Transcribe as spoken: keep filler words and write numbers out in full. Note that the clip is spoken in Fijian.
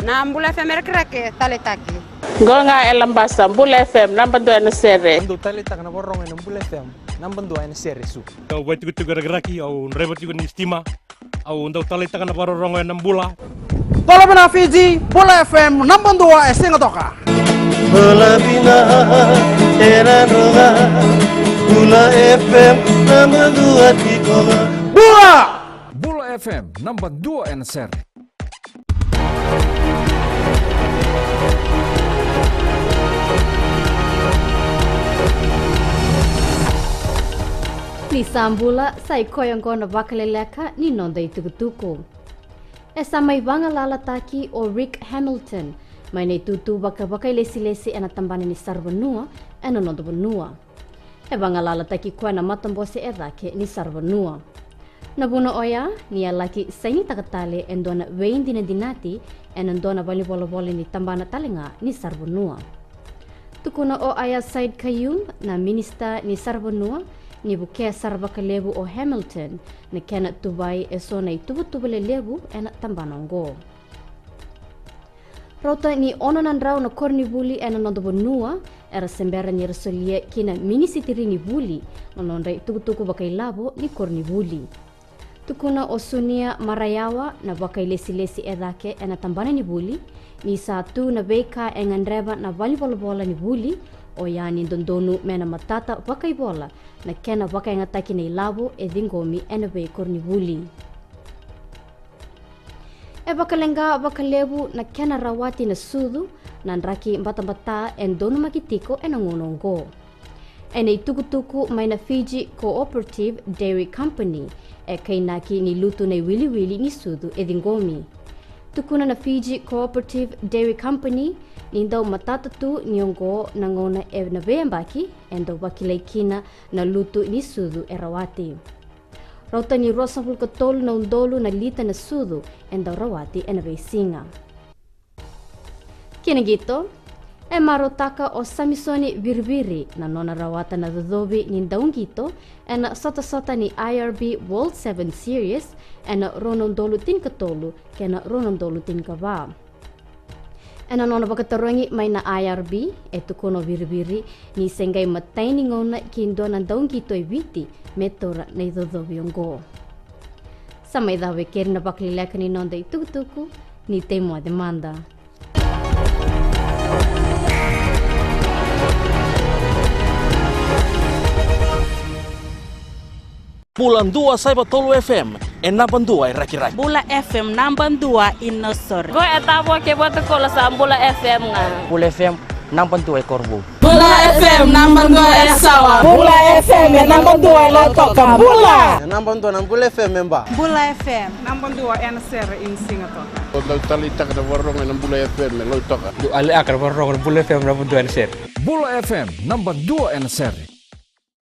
Na Bula F M e Rakiraki, taleitaki. Qo ga e Labasa, Bula F M, naba dua ena sere. Au dau taleitaka na vakarorogo ena Bula F M, naba dua ena sere, Su. Au vaitikotiko e Rakiraki, au draiva tiko ni sitima. Au dau taleitaka na vakarorogo ena Bula. Bula vinaka Fiji, Bula F M, naba dua e Sigatoka. Bula vinaka e Nadroga, Bula F M, naba dua tiko ga. Bula! Bula F M, naba dua ena sere. Ni sa bula, sa i koya oqo na vakaleleka ni noda itukutuku. E sa mai vagalalataki o Rick Hamilton mai na itutu vakavakailesilesi ena tabana ni saravanua ena noda vanua. E vagalalataki koya na matabose e cake ni saravanua. Na vuna oya ni a laki sainitaka tale e dua na veidinadinati ena dua na valenivolavola ni tabana tale ga ni saravanua. Tukuna o Aiyaz Sayed-Khaiyum, na minisita ni saravanua, ni vukea sara vakalevu o Hamilton na kena tuvai eso na ituvatuva lelevu ena tabana oqo. Rauta ni ono na drau na koronivuli ena noda vanua era se bera ni ra solia ki na minisitiri ni vuli na nodra itukutuku vakailavo ni koronivuli. Tukuna o Sonia Marayawa, na vakailesilesi e cake ena tabana ni vuli, ni sa tu na veika e gadreva na valenivolavola ni vuli, oya ni dodonu me na matata vakaivola na kena vakayagataki na ilavo e ciqomi ena veikoronivuli. E vakaleqa vakalevu na kena rawati na sucu na draki batabata e donumaki tiko ena gauna oqo. Ena itukutuku mai na Fiji Cooperative Dairy Company, e kainaki ni lutu na iwiliwili ni sucu e ciqomi. Tukuna na Fiji Cooperative Dairy Company ni dau matata tu ni oqo na gauna ena veiyabaki e dau vakilai kina na lutu ni sucu e rawati. Rauta ni ruasagavulu ka tolu na udolu na lita na sucu e dau rawati ena veisiga. Kina qito, e marautaka o Samisoni Viriviri na nona rawata na cocovi ni dauqito ena sotasota ni I R B World Sevens Series ena rua na udolu tinikatolu kei na rua na udolu tinikava. Ena nona vakatarogi mai na I R B, e tukuna o Viriviri ni se qai matai ni gauna ki dua na dauqito e Viti me taura na icocovi oqo. Sa mai cava e keri na vakaleleka ni noda itukutuku, ni tei moce mada. Bula dua saiva tolu F M, e naba dua e Rakiraki. Bula F M naba dua i Nausori. Qo e Tavua kei Vatukoula, sa Bula F M ga. Bula F M naba dua e Korovou. Bula F M naba dua e Sawa. Bula F M e naba dua e Lautoka. Bula. E naba dua na Bula F M e Ba. Bula F M naba dua ena sere i Sigatoka. Au dau taleitaka na vakarorogo ena Bula F M e Lautoka. Dau taleitaka na vakarorogo ena Bula F M naba dua ena sere. Bula F M naba dua ena sere.